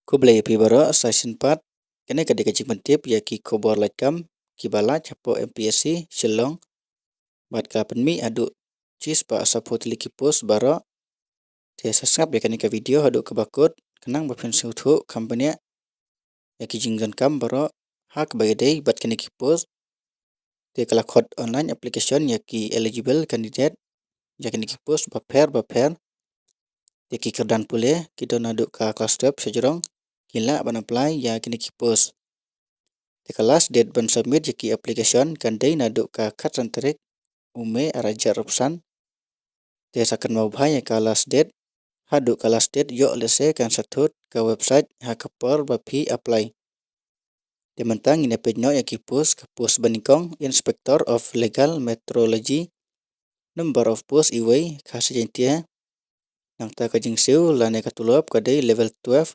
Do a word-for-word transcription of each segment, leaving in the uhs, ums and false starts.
Khublei ïa phi baroh, sa shisien pat kane ka dei ka jingpyntip ïa ki khubor laitkam kiba lait hapoh M P S C Shillong. Bad ka pynmih haduh shispah saphew tylli ki post baroh. Te sa sngap ïa kane ka video haduh kaba kut khnang ba phin sngewthuh kham bniah ïa ki jingdonkam baroh ha kaba ïadei bad kine ki post. Te ka la khot online application ïa ki eligible candidate ïa kine ki post bapher bapher. Te ki kyrdan pule ki don naduh ka klas twelve shajrong ki lah ban apply ïa kine ki post. Te ka last date ban submit ïa ki application kan dei naduh ka khatsan tarik u May arhajar arphew san. Te sa kynmaw bha ïa ka last date. Haduh ka last date ïoh lehse kan sa thut ka website ha ka por ba phi apply. Te mynta ngin ïa peit noh ïa ki post, ka post ba nyngkong Inspector of Legal Metrology. Number of post iwei, Khasi Jaiñtia. Nangta ka jingsiew lane ka tulop ka dei level twelve.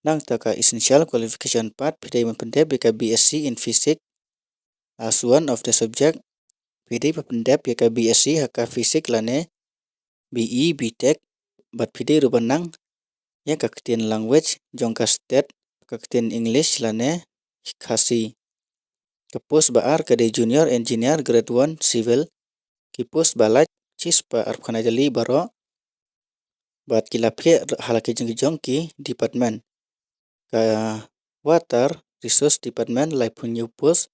Nangta ka essential qualification pat phi dei ban pyndep ïa ka B S C in Physics as one of the subject. Phi dei ban pyndep ïa ka B S C ha ka Physics lane B E, B Tech. Bad phi dei ruh ban nang ïa ka ktien language jong ka state, ka ktien English lane Khasi. Ka post ba ar ka dei Junior Engineer Grade one Civil. Ki post ba lait shispah arphew khyndai tylli baroh. Bad ki la phiah ha la ki jong ki jong ki department. Ka Water Resource Department laiphew hynñiew post,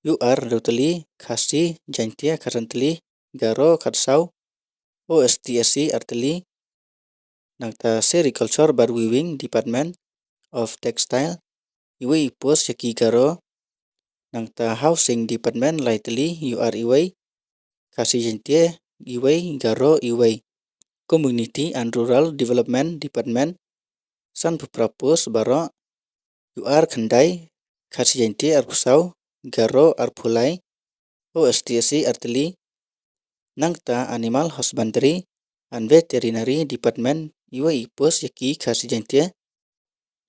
U R hynriew tylli, Khasi Jaiñtia khatsan tylli, Garo khatsaw, O S T S C ar tylli. Nangta Sericulture bad Weaving Department of Textile, iwei i post ïa ki Garo. Nangta Housing Department lai tylli, U R iwei, Khasi Jaiñtia iwei, Garo iwei. Community and Rural Development Department, sanphew phra post baroh, U R khyndai, Khasi Jaiñtia arphew saw, Garo arphew lai, O S T S C ar tylli. Nangta Animal Husbandry and Veterinary Department, iwei i post ïa ki Khasi Jaiñtia.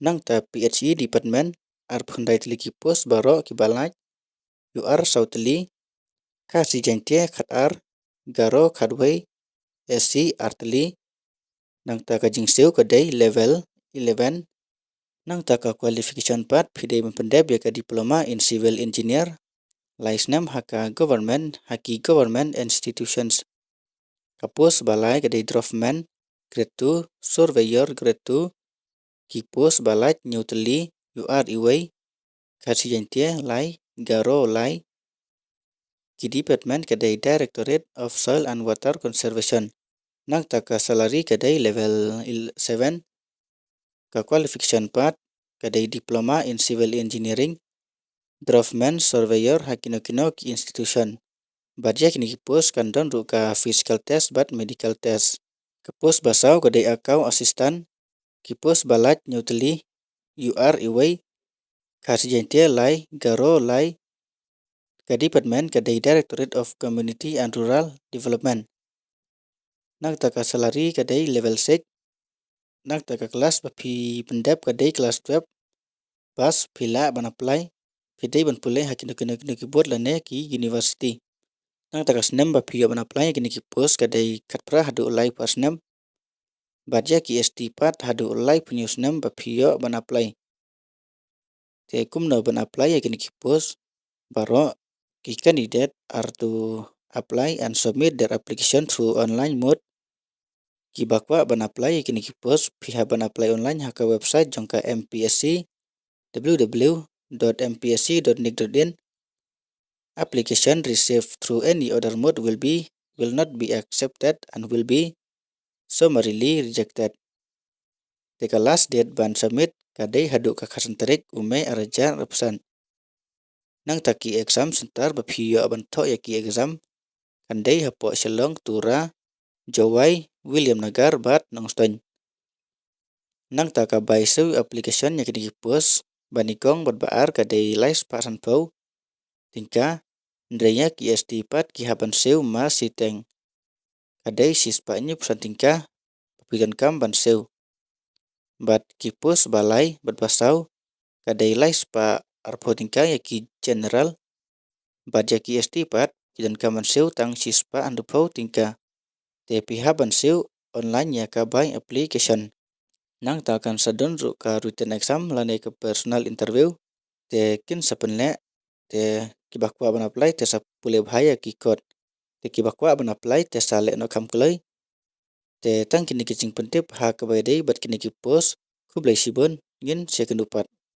Nangta P H E Department, arphew khyndai tylli ki post baroh kiba lait, U R saw tylli, Khasi Jaiñtia khatar, Garo khatwei, S C ar tylli. Nangta ka jingsiew ka dei level eleven. Nangta ka qualification pat phi dei ban pyndep ïa ka Diploma in Civil Engineer lai snem ha ka government, ha ki government institutions. Ka post ba lai ka dei Draftman Grade two, Surveyor Grade two. Ki post ba lait hynñiew tylli, U R iwei, Khasi Jaiñtia lai, Garo lai. Ki department ka dei Directorate of Soil and Water Conservation. Nangta ka salary ka dei level il-, seven. Ka qualification pat ka dei Diploma in Civil Engineering, Draftman, Surveyor ha kino kino ki institution. Bad ïa kine ki post kan don ruh ka physical test bad medical test. Ka post ba saw ka dei Account Assistant. Ki post ba lait hynñiew tylli, U R iwei, Khasi Jaiñtia lai, Garo lai. Ka department ka dei Directorate of Community and Rural Development. Nangta ka salary ka dei level six. Nangta ka klas ba phi pyndep ka dei klas twelve pass phi lah ban apply. Phi dei ban pule ha kino kino kino ki board lane ki university. Nangta ka snem ba phi ïoh ban apply ïa kine ki post ka dei khatphra haduh laiphew ar snem. Bad ïa ki S T pat haduh laiphew hynñiew snem ba phi ïoh ban apply. Te kumno ban apply ïa kine ki post? Baroh ki candidate are to apply and submit their application through online mode. Kiba kwah ban apply ïa kine ki post phi hap ban apply online ha ka website jong ka M P S C, W W W dot M P S C dot nic dot in. Application received through any other mode will be, will not be accepted and will be summarily rejected. Te ka last date ban submit ka dei haduh ka khatsan tarik u May arhajar arphew san. Nangta ki exam center ba phi ïoh ban thoh ïa ki exam kan dei hapoh Shillong, Tura, Jowai, Williamnagar bad Nongstoiñ. Nangta ka bai siew application ïa kine ki post ba nyngkong bad ba ar ka dei laispah sanphew tyngka, hynrei ïa ki S T pat ki hap ban siew mar shiteng. Ka dei shispah hynñiewphew san tyngka ba phi donkam ban siew. Bad ki post ba lai bad ba saw ka dei laispah arphew tyngka ïa ki general. Bad ïa ki S T pat ki donkam ban siew tang shispah hynriewphew tyngka. Te phi hap ban siew online ïa ka bai application. Nangta kan sa don ruh ka written exam lane ka personal interview. Te kin sa pynleh, te kiba kwah ban apply te sa pule bha ïa ki kot. Te kiba kwah ban apply te sa leh noh kham kloi. Te tang kine ki jingpyntip ha kaba ïadei bad kine ki post. Khublei shibun, ngin sa ïakynduh pat.